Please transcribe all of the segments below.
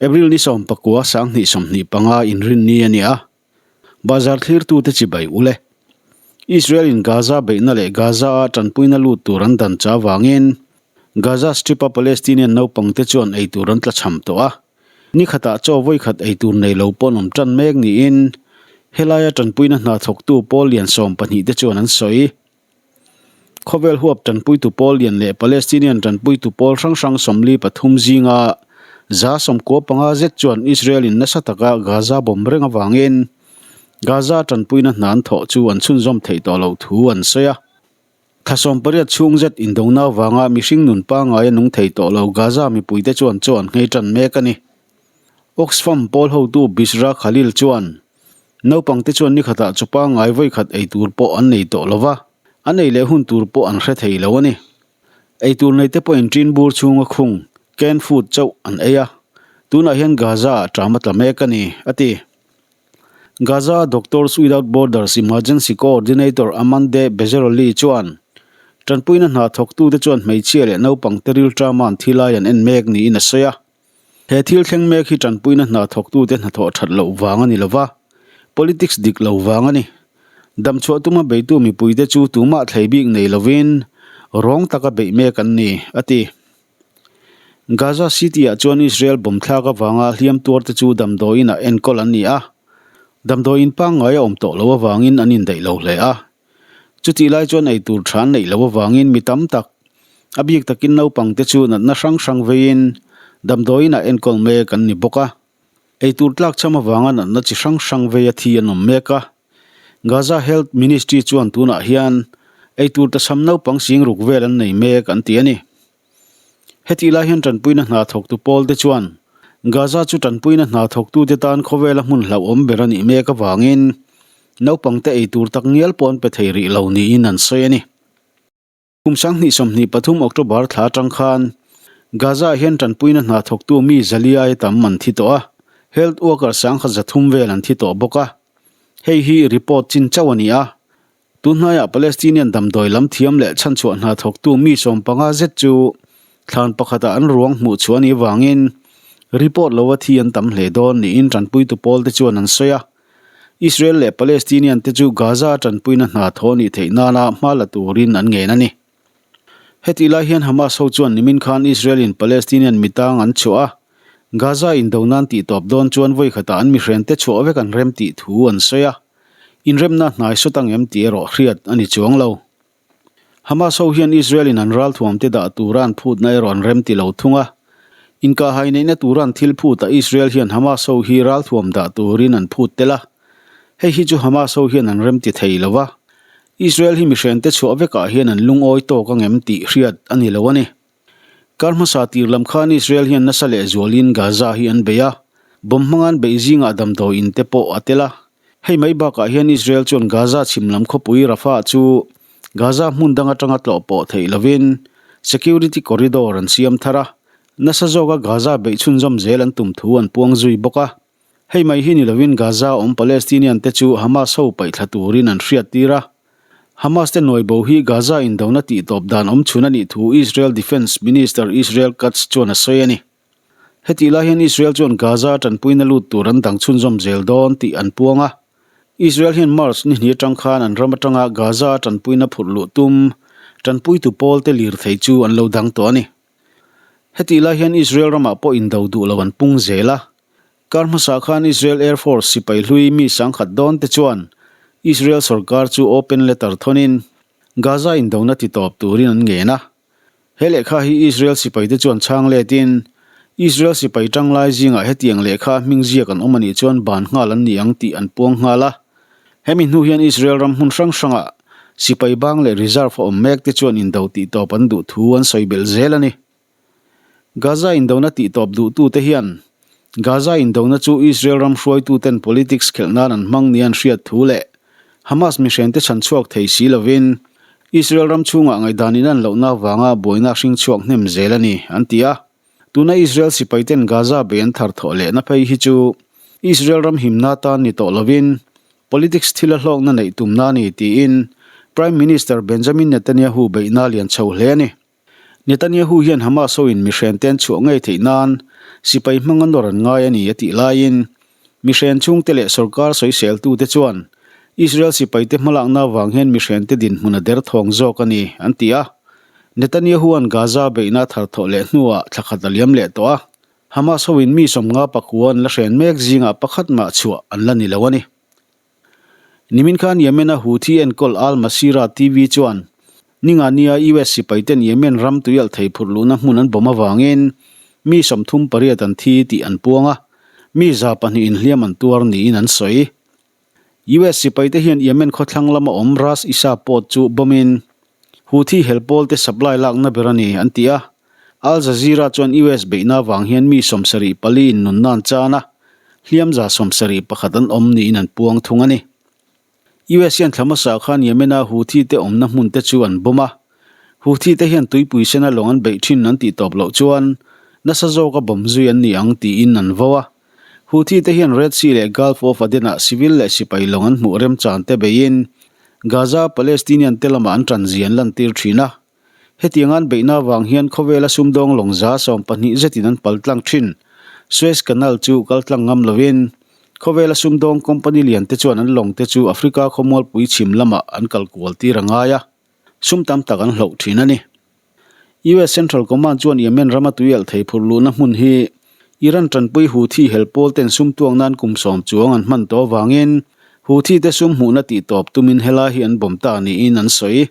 April ni 19 2025 inrinni a ni a, Bazar thlirtute chibai ul e. Israel in Gaza beihna leh Gaza-a tanpuina lut tur an dan cha vangin Gaza Strip-a Palestinian naupangte chuan eitur an tlachham tawh a. Ni khatah chaw vawikhat eitur nei lo pawh an awm tan mek niin helaia tanpuina hna thawktu pawl lian 12 te chuan an sawi. Khawvel huap tanpuitu pawl lian leh Palestinian tanpuitu pawl hrang hrang 43 zinga 95 zet chuan Israel-in nasa taka Gaza bomb reng avangin Gaza tanpuina hna an thawh chu an chhunzawm theih tawh loh thu an sawi a. Thla 18 chhung zet indona avanga mihring nun pangngai a nung thei tawh lo Gaza mipuite chuan chaw an nghei tan mek a ni. Oxfam pawl hotu Bisra Khalil chuan, Naupangte chuan ni khatah chaw pangngai vawi khat ei tur pawh an nei tawh lo va, an ei leh hun tur pawh an hre thei lo a ni. Ei tur neite pawhin ṭin bur chhunga khung, canned food, chauh an ei a, tunah hian Gaza-ah ṭam a tla mek a ni, a ti. Gaza-a Doctors Without Borders Emergency Coordinator Amande Bezzeroli chuan, Ṭanpuina hna thawktute chuan hmeichhia leh naupangte rilṭama an thi lai an en mek niin a sawi a. He thil thleng mek hi tanpuina hna thawktute hnathawh that loh vang a ni lova, politics dik lo vang a ni. Damchhuah tuma beitu mipuite chu tumah thlei bik nei lovin rawng taka beih mek an ni, a ti. Gaza City-ah chuan Israel bomb thlak avanga hliam tuarte chu damdawiinah enkawl an ni a, damdawiin pangngai a awm tawh loh avangin an indaih lo hle a. Chutih lai chuan eitur tha an neih loh avangin mi tam tak, a bik takin naupangte chu natna hrang hrang veiin damdawiinah enkawl mek an ni bawk a. Eitur tlak cham avanga natna chi hrang hrang vei a thi an awm mek a. Gaza Health Ministry chuan tunah hian eitur tlachham naupang singruk vel an nei mek an ti a ni. Hetih lai hian tanpuina hna thawktu pawlte chuan Gaza chu tanpuina hna thawktute tan khawvela hmun hlauhawm ber a nih mek avangin naupangte ei tur tak ngial pawh an pe thei rih lo niin an sawi a ni. Kum 2023 October thla atang khan Gaza-ah hian tanpuina hna thawktu mi zalia aia tam an thi tawh a, health worker 300 vel an thi tawh bawk a. Hei hi report chin chauh a ni a. Tunhnaiah Palestinian damdawi lam thiam leh chhanchhuah hna thawktu mi 15 zet chu thlan pakhatah an ruang hmuh chhuah a nih avangin report lova thi an tam hle dawn niin tanpuitu pawlte chuan an sawi a. Israel leh Palestinian te chu Gaza tanpuina hna thaw nih theih nana hma la turin an ngen a ni. Hetih lai hian Hamas ho chuan nimin khan Israel in Palestinian mitang an chhuah a, Gaza indo nan tihtawp dawn chuan vawikhatah an mihrente chhuah vek an rem tih thu an sawi a. Inremna hnai sawt ang em tih erawh hriat a ni chuang lo. Hamas ho hian Israel in an ralthuam te dah tura an phutna erawh an rem ti lo thung a. Inkahhai neihna tura an thil phutah Israel hian Hamas ho hi ralthuam dah turin an phut tel a. Hei hi chu Hamas ho hian an rem ti thei lo va. Israel hi mihrente chhuah vekah hian an lungawi tawk ang em tih hriat a ni lo a ni. Kar hmasa tir lam khan Israel hian nasa leh zualin Gaza hi an bei a, bomb hmanga'n beih zingah damdawi in te pawh a tel a. Hei mai bakah hian Israel chuan Gaza chhim lam khawpui Rafah chu Gaza hmun dang atanga tlawh pawh theih lovin security corridor an siam thar a, nasa zawka Gaza beih chhunzawm zel an tum thu an puang zui bawk a. Hei mai hi ni lovin Gaza awm Palestinian te chu Hamas ho paihthla turin an hriattir a. Hamas te nuai bo hi Gaza indona tihtawp dan awm chhun a nih thu Israel Defence Minister Israel Katz chuan a sawi a ni. Hetih lai hian Israel chuan Gaza tanpuina lut tur an dang chhunzawm zel dawn tih an puang a. Israel hian March ni hnih atang khan an ram atanga Gaza tanpuina phurh luh tum tanpuitu pawl te lirthei chu an lo dang tawh a ni. Hetih lai hian Israel ramah pawh indo duh lo an pung zel a. Kar hmasa khan Israel Air Force sipai hlui mi 10,000 dawn te chuan Israel sorkar chu open letter thawnin Gaza indona ti tawp turin an ngen a. He lehkha hi Israel sipaite chuan chhang letin Israel sipai tanglai zingah hetiang lehkha hming ziak an awm a nih chuan ban nghal an ni ang tih an puang nghal a. Hemi hnu hian Israel ram hmun hrang hrangah sipai bang leh reserve a awm mek te chuan indo tih tawp an duh thu an sawi belh zel a ni. Gaza indona tih tawp duhtute hian Gaza indona chu Israel ram hruaituten politics khelh nan an hmang nia an hriat thu leh Hamas mihrente chhan chhuak thei si lovin Israel ram chhungah ngaihdan in an lohna avanga buaina hring chhuak hnem zel a ni, an ti a. Tuna Israel sipaiten Gaza bei an thar thawh lehna phei hi chu Israel ram himna tan ni tawh lovin politics thil a hlawkna neih tumna a ni tiin Prime Minister Benjamin Netanyahu beihna lian chho hle a ni. Netanyahu hian Hamas hoin mihrente an chhuah ngei theih nan Sipai hmanga nawr an ngai a ni a tih laiin mihren chhungte leh sorkar sawiseltute chuan Israel sipaite hmalakna avang hian mihrente dinhmun a derthawng zawk a ni an ti a. Netanyahu-a'n Gaza beihna a tharthawh leh hnuah thla khat a liam leh tawh a, Hamas hoin mi 50 pakua an la hren mek zingah pakhat mah chhuah an la ni lo a ni. Nimin khan Yemen-a Houthi enkawl Al Masirah TV chuan Ningania US sipaiten Yemen ram tuialh thei phurh luhna hmun an bawm avangin mi 38 an thi tih an puang a, mi 200 in hliam an tuar niin an sawi. US sipaite hian Yemen khawthlang lama awm Ras Isa port chu bawmin Houthi hel pawlte supply lakna ber a ni an ti a. Al Jazeera chuan US beihna avang hian mi 74 in nunna an chan a, hliam 71 an awm niin an puang thung a ni. US hian thla hmasa khan Yemen-a Houthi te awmna hmun te chu an bawm a. Houthi te hian tuipui sena lawng an beih thin an tih tawp loh chuan nasa zawka bawm zui an ni ang tiin an vo a. Houthi te hian Red Sea leh Gulf of Aden-ah civil leh sipai lawng an hmuh remchan te beiin Gaza Palestinian te lamah an tan zia an lantir thin a. Hetiang an beihna avang hian khawvela sumdawng lawng 12 zetin an pal tlang thin. Suez Canal chu kal tlang ngam lovin khawvela sumdawng company lian te chuan an lawng te chu Africa khawmualpui chhim lamah an kal kual tir a ngai a, sum tam tak an hloh thin a ni. US Central Command chuan Yemen rama tuialh thei phurh luhna hmun hi Iran tanpui Houthi hel pawl ten sum tuang nan kum 10 chuang an hman tawh avangin Houthi te sum hmuhna tihtawp tumin helai hi an bawm ta niin an sawi.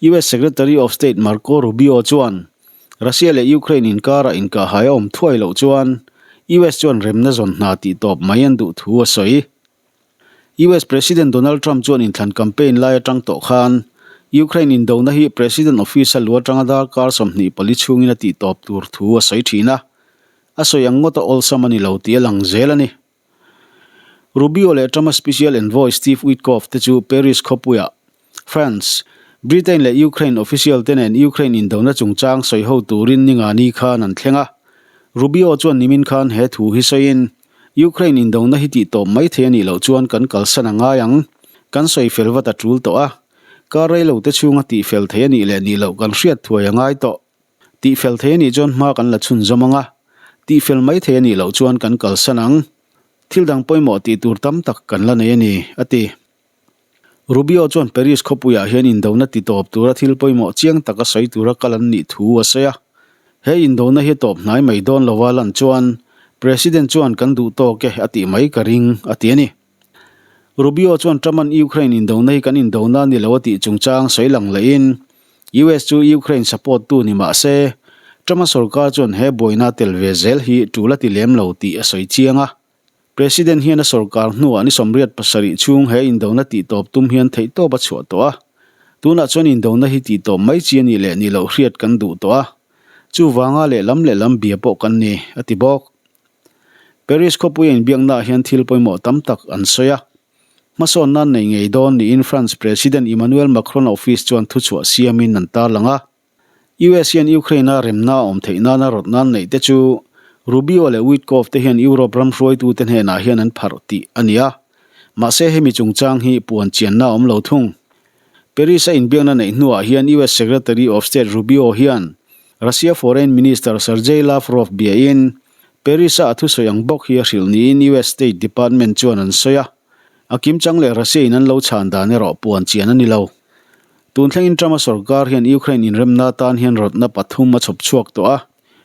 US Secretary of State Marco Rubio chuan Russia leh Ukraine inkarah inkahhai a awm thuai loh chuan US chuan remna zawn hna tihtawp mai an duh thu a sawi. US President Donald Trump chuan inthlan campaign lai atang tawh khan Ukraine indona hi President office a lu atanga darkar 24 chhungin a tihtawp tur thu a sawi thin a, a sawi ang ngawt a awlsam a ni lo tih a lang zel a ni. Rubio leh Trump-a Special Envoy Steve Witkoff te chu Paris khawpuiah France, Britain leh Ukraine official te nen Ukraine indona chungchang sawi ho turin ningani khan an thleng a. Rubio chuan nimin khan he thu hi sawiin, Ukraine indona hi tihtawp mai thei a nih loh chuan kan kalsan a ngai ang. Kan sawi fel vat a tul tawh a. Kar reilo te chhunga tihfel thei a nih leh nih loh kan hriat thuai a ngai tawh. Tihfel thei a nih chuan hma kan la chhunzawm ang a, tihfel mai thei a nih loh chuan kan kalsan ang. Thil dang pawimawh tih tur tam tak kan la nei a ni, a ti. Rubio chuan Paris khawpuiah hian indona titawp tura thil pawimawh chiang taka sawi tura kal an nih thu a sawi a. He indona hi tawp hnai mai dawn lova lan chuan President chuan kan duh tawk e a tih mai ka ring, a ti a ni. Rubio chuan Trump-a'n Ukraine indona hi kan indona a ni lo a tih chungchang sawi lang lehin US chu Ukraine support tu ni mah se Trump-a sorkar chuan he buaina tel ve zel hi tul a ti lem lo tih a sawi chiang a. President hian a sorkar hnuah ni 87 chhung he indona tihtawp tum hian theihtawp a chhuah tawh a. Tunah chuan indona hi tihtawp mai chi a nih leh nih loh hriat kan duh tawh a. Chuvanga lehlam lehlam bia pawh kan ni, a ti bawk. Paris khawpui a inbiaknaah hian thil pawimawh tam tak an sawi a. Hmasawn nan nei ngei dawn niin France President Emmanuel Macron office chuan thuchhuah siamin an tarlang a. US hian Ukraine-a remna a awm theih nana rawt nan neih te chu Rubio leh Witkoff te hian Europe ram hruaitute hnenah hian an pharh tih a ni a. Mahse hemi chungchang hi puan chianna a awm lo thung. Paris-a inbiakna neih hnuah hian US Secretary of State Rubio hian Russia Foreign Minister Sergei Lavrov biain Paris-a a thusawi ang bawk hi a hrilh niin US State Department chuan an sawi a. A kimchang leh Russia-in an lo chhan dan erawh puan chian a ni lo. Tun thlengin Trump-a sorkar hian Ukraine inremna atan hian rawtna pathum a chhawp chhuak tawh a.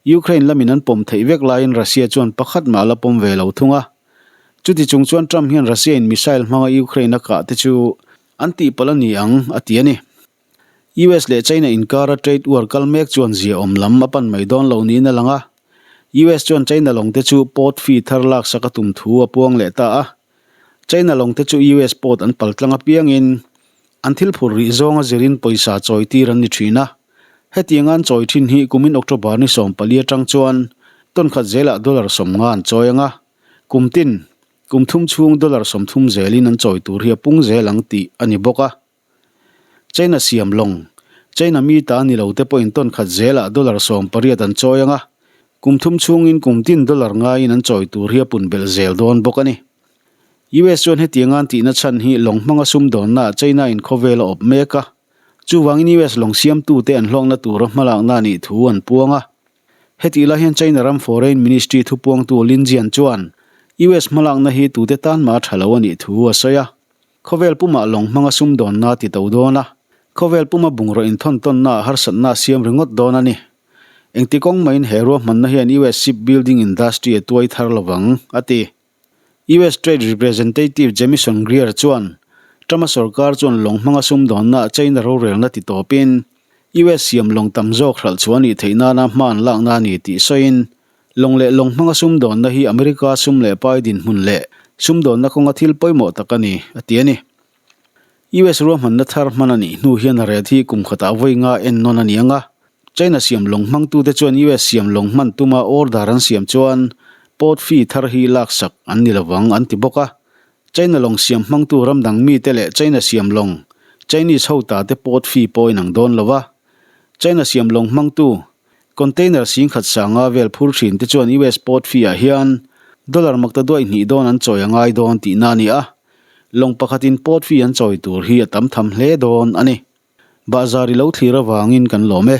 Ukraine lamin an pawm theih vek laiin Russia chuan pakhat mah a la pawm ve lo thung a. Chuti chung chuan Trump hian Russia-in missile hmanga Ukraine a kah te chu An tihpalh a ni ang, a ti a ni. US leh China inkara trade war kal mek chuan zia awm lam a pan mai dawn lo niin a lang a. US chuan China lawng te chu port fee thar laksak a tum thu a puang leh ta a. China lawng te chu US port an pal tlang apiangin an thil phur rih zawnga zirin pawisa chawi tir an ni thin a. Hetianga an chawi thin hi kumin October ni 14 atang chuan tawn khat zelah dollar 50 an chawi ang a. Kum tin Kum thum chhung dollar 30 zelin an chawi tur hi a pung zel ang tih a ni bawk a. China siam lawng, China mi ta ni lo te pawhin tawn khat zelah dollar 18 an chawi ang a, kum thum chhungin kum tin dollar ngaiin an chawi tur hi a pun belh zel dawn bawk a ni. US chuan hetianga an tihna chhan hi lawng hmanga sumdawnnaah China in khawvel a awp mek a, chuvangin US lawng siamtute an hlawkna tura hmalakna a nih thu an puang a. Hetih lai hian China ram Foreign Ministry thupuangtu Lin Jian chuan US hmalakna hi tute tan mah a tha lo a nih thu a sawi a. Khawvel pumah lawng hmanga sumdawnna a ti to dawn a, khawvel puma bungraw inthawntawnna ah harsatna a siam ringawt dawn a ni. Engti kawng mahin he ruahmanna hian US shipbuilding industry a tuai thar lovang, a ti. US Trade Representative Jamieson Greer chuan Trump-a sorkar chuan lawng hmanga sumdawnna ah China rorelna ti tawpin US siam lawng tam zawk hralh chhuah a nih theih nana hma an lakna a ni tih sawiin lawng leh lawng hmanga sumdawnna hi America sum leh pai dinhmun leh sumdawnna kawnga thil pawimawh tak a ni, a ti a ni. US ruahmanna thar hman a nih hnu hian a ret hi kum khatah vawi nga en nawn a ni ang a. China siam lawng hmangtute chuan US siam lawng hman tuma order an siam chuan port fee thar hi laksak an ni lovang an ti bawk a. China lawng siam hmangtu ram dang mite leh China siam lawng Chinese ho ta te port fee pawh inang dawn lo a. China siam lawng hmangtu container singkhat sanga vel phur thin te chuan US port fee ah hian dollar makta duai hnih dawn an chawi a ngai dawn tihna a ni a. Lawng pakhatin port fee an chawi tur hi a tam tham hle dawn a ni. Bahzar i lo thlir avangin kan lawm e.